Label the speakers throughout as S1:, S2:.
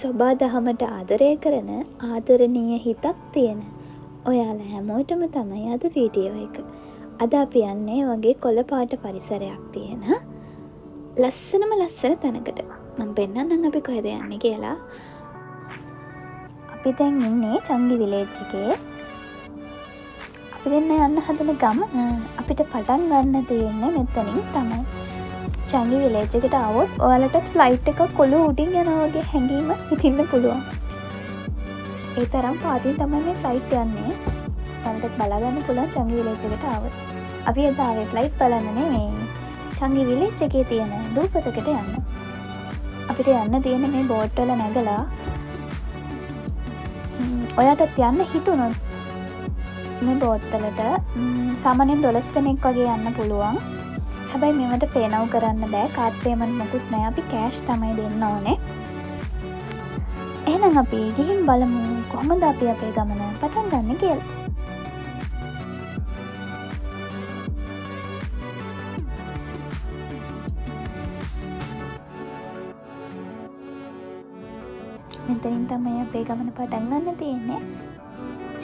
S1: සොබා දහමට ආදරය කරන ආදරණීය හිතක් තියෙන ඔයාලා හැමෝටම තමයි අද වීඩියෝ එක. අද අපි යන්නේ වගේ කොළ පාට පරිසරයක් තියෙන ලස්සනම ලස්සන තැනකට. මම පෙන්නන්නම් අපි කොහෙද යන්නේ කියලා. අපි දැන් ඉන්නේ චංගි විලේජ් එකේ. අපි දෙන්න යන්න හදන ගමන අපිට පටන් ගන්න තියෙන්නේ මෙතනින් තමයි. චංගි විලේජ් එකට ආවොත් ඔයාලටත් ෆ්ලයිට් එකක් කොළු උඩින් යනවා වගේ හැඟීම විඳින්න පුළුවන්. ඒ තරම් පාතින් තමයි මේ ෆ්ලයිට් යන්නේ. ඔයාලටත් බලා ගන්න පුළුවන් චංගි විලේජ් එකට ආවොත්. අපි අද ආවේ ෆ්ලයිට් බලන්න නෙමෙයි, චංගි විලේජ් එකේ තියෙන දූපතකට යන්න. අපිට යන්න තියෙන්නේ මේ බෝට් වල නැගලා. ඔයාටත් යන්න හිතුනොත් මේ බෝට් වලට සාමාන්‍යයෙන් 12 දෙනෙක් වගේ යන්න පුළුවන්. හැබැයි මේවට පේ නව් කරන්න බෑ, කාඩ් පේමන්ට් මොකුත් නෑ, අපි කෑෂ් තමයි දෙන්න ඕනේ. එහෙනම් අපි ගිහින් බලමු කොහොමද අපි අපේ ගමන පටන් ගන්නෙ කියලා. මෙතනින් තමයි අපේ ගමන පටන් ගන්න තියෙන්නේ.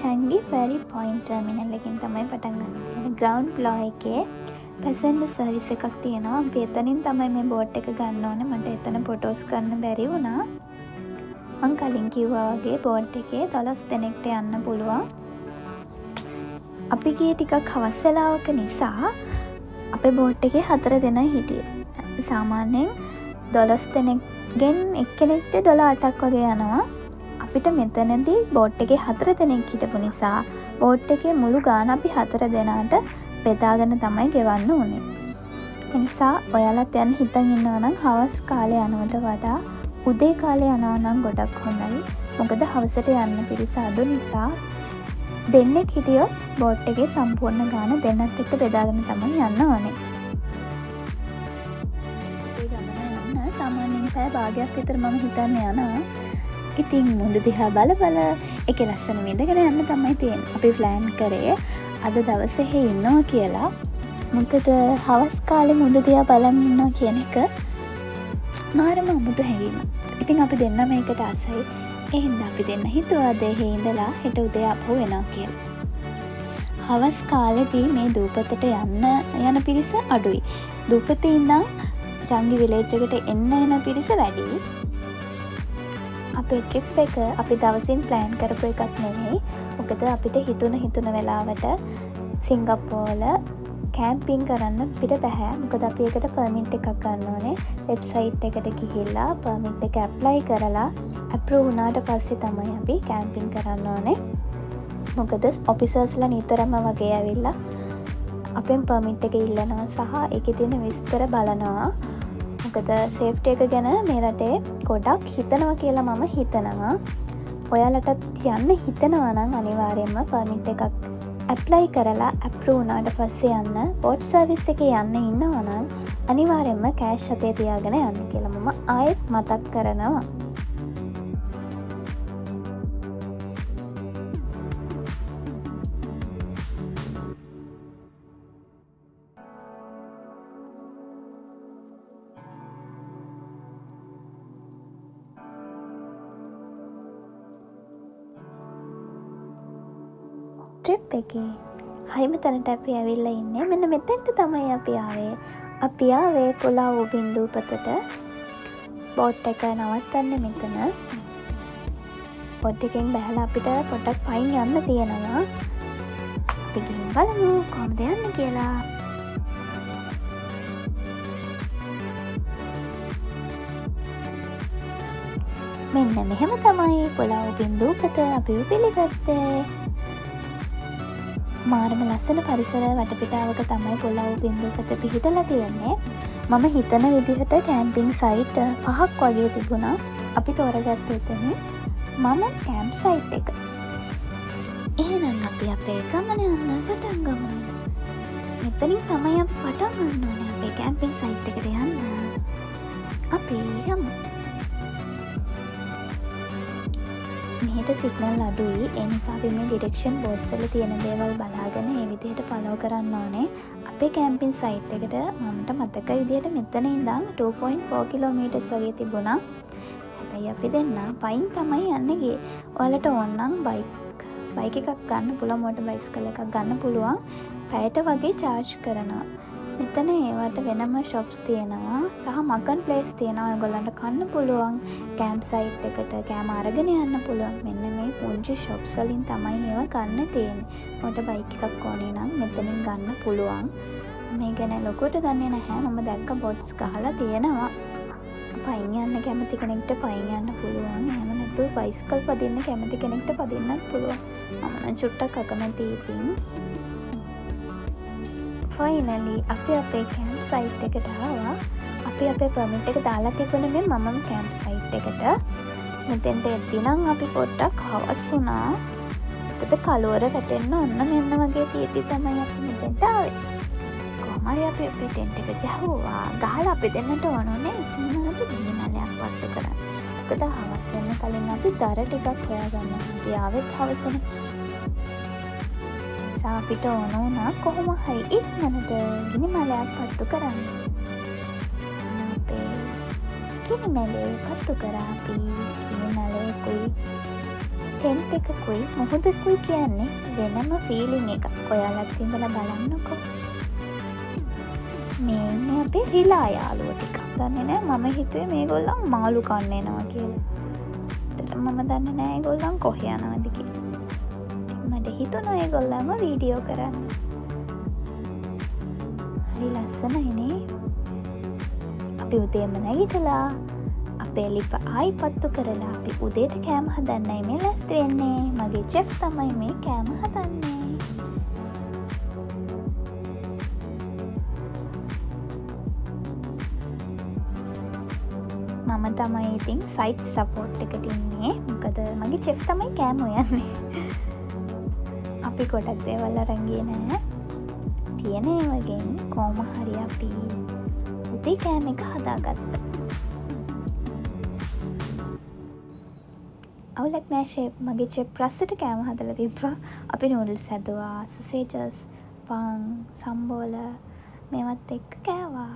S1: චංගි ෆෙරි පොයින්ට් ටර්මිනල් එකෙන් තමයි පටන් ගන්න තියෙන්නේ. ග්‍රවුන්ඩ් ෆ්ලෝර් එකේ පැසෙන්ජර් සර්විස් එකක් තියෙනවා. අපි එතනින් තමයි මේ බෝට් එක ගන්න ඕනේ. මට එතන ෆොටෝස් ගන්න බැරි වුණා. මං කලින් කිව්වා වගේ බෝට් එකේ 12 දෙනෙක්ට යන්න පුළුවන්. අපි ගියේ ටිකක් හවස් වෙලාවක නිසා අපේ බෝට් එකේ 4 දෙනා හිටියේ. සාමාන්‍යයෙන් 12 දෙනෙක්ගෙන් එක්කෙනෙක්ට ඩොලර් අටක් වගේ යනවා. අපිට මෙතනදී බෝට් එකේ 4 දෙනෙක් හිටපු නිසා බෝට් එකේ මුළු ගාන අපි 4 දෙනාට බෙදාගෙන තමයි ගෙවන්න උනේ. ඒ නිසා ඔයාලත් යන්න හිතන් ඉන්නවා නම් හවස් කාලේ යනවට වඩා උදේ කාලේ යනවා නම් ගොඩක් හොඳයි. මොකද හවසට යන්න පිරිස අඩු නිසා දෙන්නෙක් හිටියොත් බෝට් එකේ සම්පූර්ණ ගාන දෙන්නත් එක්ක බෙදාගෙන තමයි යන්න ඕනේ. අපේ ගමන යන්න සාමාන්‍යයෙන් පැය භාගයක් විතර මම හිතන්නේ යනවා. ඉතින් මුහුද දිහා බල බල ඒකේ ලස්සන විඳගෙන යන්න තමයි තියෙන්නේ. අපි ප්ලෑන් කරේ අද දවසේ එහෙ ඉන්නවා කියලා. මොකද හවස් කාලේ මුහුද දිහා බලන් ඉන්නවා කියන එක මාරම අමුතු හැඟීමක්. ඉතින් අපි දෙන්නම ඒකට ආසයි. ඒ හින්දා අපි දෙන්න හිතුවා අද එහෙ ඉඳලා හෙට උදේ ආපහු එනවා කියලා. හවස් කාලෙදී මේ දූපතට යන්න යන පිරිස අඩුයි. දූපතේ ඉඳන් චංගි විලේජ් එකට එන්න එන පිරිස වැඩි. අපේ ට්‍රිප් එක අපි දවසින් ප්ලෑන් කරපු එකක් නෙමෙයි. මොකද අපිට හිතුණ වෙලාවට සිංගප්පූර්වල කෑම්පින් කරන්න අපිට බැහැ. මොකද අපි ඒකට පර්මිට් එකක් ගන්න ඕනේ. වෙබ්සයිට් එකට ගිහිල්ලා පර්මිට් එක ඇප්ලයි කරලා ඇප්‍රූව් වුණාට පස්සේ තමයි අපි කෑම්පින් කරන්න ඕනේ. මොකද ඔෆිසර්ස්ලා නිතරම වගේ ඇවිල්ලා අපෙන් පර්මිට් එක ඉල්ලනවා සහ ඒකේ තියෙන විස්තර බලනවා. මොකද සේෆ්ටි එක ගැන මේ රටේ ගොඩක් හිතනවා කියලා මම හිතනවා. ඔයාලටත් යන්න හිතනවා නම් අනිවාර්යයෙන්ම පර්මිට් එකක් ඇප්ලයි කරලා ඇප්‍රූව් වුණාට පස්සේ යන්න. බෝට් සර්විස් එකේ යන්න ඉන්නවා නම් අනිවාර්යයෙන්ම කෑෂ් අතේ තියාගෙන යන්න කියලා මම ආයෙත් මතක් කරනවා. ට්‍රිප් එකේ හරිම තැනට අපි ඇවිල්ලා ඉන්නේ. මෙන්න මෙතෙන්ට තමයි අපි ආවේ. අපි ආවේ පුලාව් උබින් දූපතට. බෝට් එක නවත්තන්නේ මෙතන. බෝට් එකෙන් බැහැලා අපිට පොඩ්ඩක් පයින් යන්න තියෙනවා. අපි ගිහින් බලමු කොහොමද යන්නේ කියලා. මෙන්න මෙහෙම තමයි පුලාව් උබින් දූපත අපිව පිළිගත්තේ. මාරම ලස්සන පරිසර වටපිටාවක තමයි පුලාව් උබින් දූපත පිහිටලා තියෙන්නේ. මම හිතන විදිහට කැම්පින් සයිට් 5ක් වගේ තිබුණා. අපි තෝරගත්තේ එතනින් මම කැම්ප් සයිට් එක. එහෙනම් අපි අපේ ගමන යන්න පටන් ගමු. මෙතනින් තමයි අපි පටන් ගන්න ඕනේ අපේ කැම්පින් සයිට් එකට යන්න. අපි යමු. මෙහෙට සිග්නල් අඩුයි. ඒ නිසා අපි මේ ඩිරෙක්ෂන් බෝඩ්ස් වල තියෙන දේවල් බලාගෙන ඒ විදිහට ෆලෝ කරන්න ඕනේ. අපේ කැම්පින් සයිට් එකට මමට මතක විදිහට මෙතන ඉඳන් 2.4 කිලෝමීටර්ස් වගේ තිබුණා. හැබැයි එකයි අපි දෙන්න පයින් තමයි යන්න ගියේ. ඔයාලට ඕන නම් බයික් එකක් ගන්න පුළුවන්, මෝටර් බයිසිකල් එකක් ගන්න පුළුවන්. පැයට වගේ චාර්ජ් කරනවා. මෙතන ඒවට වෙනම ෂොප්ස් තියෙනවා සහ මකන් ප්ලේස් තියෙනවා. ඔයගොල්ලන්ට කන්න පුළුවන්, කැම්ප් සයිට් එකට කෑම අරගෙන යන්න පුළුවන්. මෙන්න මේ පුංචි ෂොප්ස් වලින් තමයි ඒවා ගන්න තියෙන්නේ. මෝටර් බයික් එකක් ඕනේ නම් මෙතනින් ගන්න පුළුවන්. මේ ගැන ලොකුවට දන්නේ නැහැ. මම දැක්ක බොට්ස් ගහලා තියෙනවා. පයින් යන්න කැමති කෙනෙක්ට පයින් යන්න පුළුවන්. එහෙම නැතුව බයිසිකල් පදින්න කැමති කෙනෙක්ට පදින්නත් පුළුවන්. මම නම් චුට්ටක් අකමැතියි ඉතින්. ෆයිනලි අපි අපේ කැම්ප් සයිට් එකට ආවා. අපි අපේ පර්මිට් එක දාලා තිබුණේ මේ මමම කැම්ප් සයිට් එකට. මෙතෙන්ට එද්දි නම් අපි පොඩ්ඩක් හවස් වුණා. මොකද කළුවර වැටෙන්න ඔන්න මෙන්න වගේ තියෙද්දි තමයි අපි මෙතෙන්ට ආවේ. කොහොම හරි අපි අපේ ටෙන්ට් එක ගැහුවා. ගහලා අපි දෙන්නට ඕන උනේ ඉක්මනට ගිනි මැලයක් පත්තු කරන්න. මොකද හවස් වෙන්න කලින් අපි දර ටිකක් හොයාගන්න ඕනේ. අපි ආවෙත් හවසනේ. නිසා අපිට ඕන වුණා කොහොම හරි ඉක්මනට ගිනි මැලයක් පත්තු කරන්න. අපේ ගිනි මැලේ පත්තු කරා අපි. ගිනි මැලයකුයි ටෙන්ට් එකකුයි මුහුදකුයි කියන්නේ වෙනම ෆීලිං එකක්. ඔයාලත් ඉඳලා බලන්නකෝ. මේ ඉන්නේ අපේ රිලා යාළුවෝ ටික. දන්නේ නෑ, මම හිතුවේ මේගොල්ලන් මාළු කන්න එනවා කියලා. ඇත්තටම මම දන්නේ නෑ ඒගොල්ලන් කොහේ යනවද කියලා. මට හිතුණා ඒගොල්ලන්ව වීඩියෝ කරන්න. හරි ලස්සනයි නේ. අපි උදේම නැගිටලා අපේ ලිප ආයි පත්තු කරලා අපි උදේට කෑම හදන්නයි මේ ලැස්ති වෙන්නේ. මගේ චෙෆ් තමයි මේ කෑම හදන්නේ. මම තමයි ඉතින් සයිට් සපෝට් එකට ඉන්නේ. මොකද මගේ චෙෆ් තමයි කෑම උයන්නේ. අපි ගොඩක් දේවල් අරන් ගියේ නෑ. තියෙන ඒවගෙන් කොහොම හරි අපි උදේ කෑම එක හදාගත්තා. අවුලක් නෑ ෂෙෆ්. මගේ චෙෆ් රස්සට කෑම හදලා තිබ්බා. අපි නූඩල්ස් හැදුවා, සොසේජස්, පාන්, සම්බෝල මේවත් එක්ක කෑවා.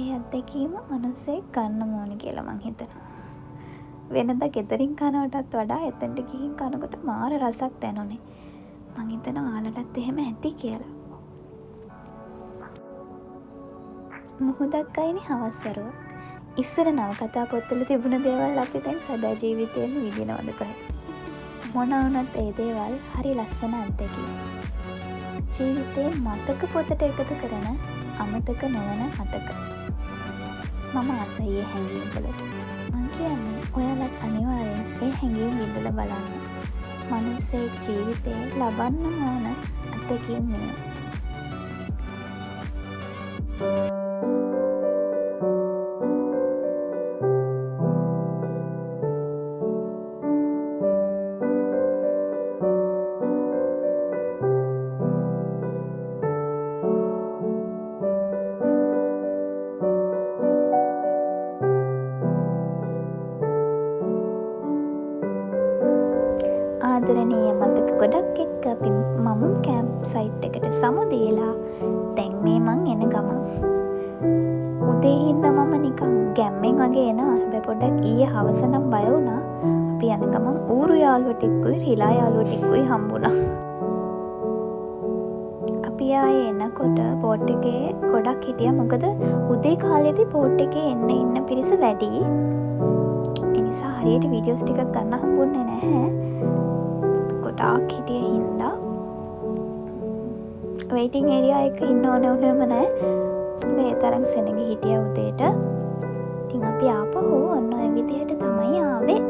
S1: ඒ අත්දැකීම මනුස්සයෙක් ගන්න ඕනි කියලා මං හිතනවා. වෙනදා ගෙදරින් කනවටත් වඩා එතනට ගිහින් කනකොට මාර රසක් දැනුනේ. මං හිතනවා ඔයාලටත් එහෙම ඇති කියලා. මුහුදක් අයිනේ හවස් වරුවක්. ඉස්සර නවකතා පොත්වල තිබුණ දේවල් අපි දැන් සැබෑ ජීවිතේම විඳිනවද කොහෙද? මොන වුණත් ඒ දේවල් හරි ලස්සන අත්දැකීම්. ජීවිතේ මතක පොතට එකතු කරන අමතක නොවන මතක. මම ආසයි ඒ හැඟීම් වලට. මං කියන්නේ ඔයාලත් අනිවාර්යෙන් ඒ හැඟීම් විඳලා බලන්න. මනුස්සයෙක් ජීවිතේ ලබන්නම ඕන අත්දැකීම් මේවා. ආදරණීය මතක ගොඩක් එක්ක අපි මම කැම්ප් සයිට් එකට සමුදීලා දැන් මේ මං එන ගමන්. උදේ හින්දා මම නිකන් ගැම්මෙන් වගේ එනවා. හැබැයි පොඩ්ඩක් ඊයේ හවස නම් බය වුණා. අපි යන ගමන් ඌරු යාළුවෝ ටිකකුයි රිලා යාළුවෝ ටිකකුයි හම්බුණා. අපි ආයේ එනකොට බෝට් එකේ ගොඩක් හිටියා. මොකද උදේ කාලේදී බෝට් එකේ එන්න ඉන්න පිරිස වැඩි. ඒ නිසා හරියට වීඩියෝස් ටිකක් ගන්න හම්බුන්නේ නැහැ. ගොඩාක් හිටිය හින්දා වෙයිටින් ඒරියා එක ඉන්න ඕන වුණේම නෑ. මොකද ඒ තරම් සෙනඟ හිටියා උදේට. ඉතින් අපි ආපහු ඔන්න ඔය විදිහට තමයි ආවේ.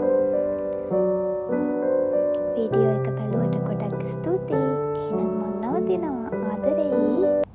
S1: වීඩියෝ එක බැලුවට ගොඩක් ස්තුතියි. එහෙනම් මං නවතිනවා. ආදරෙයි.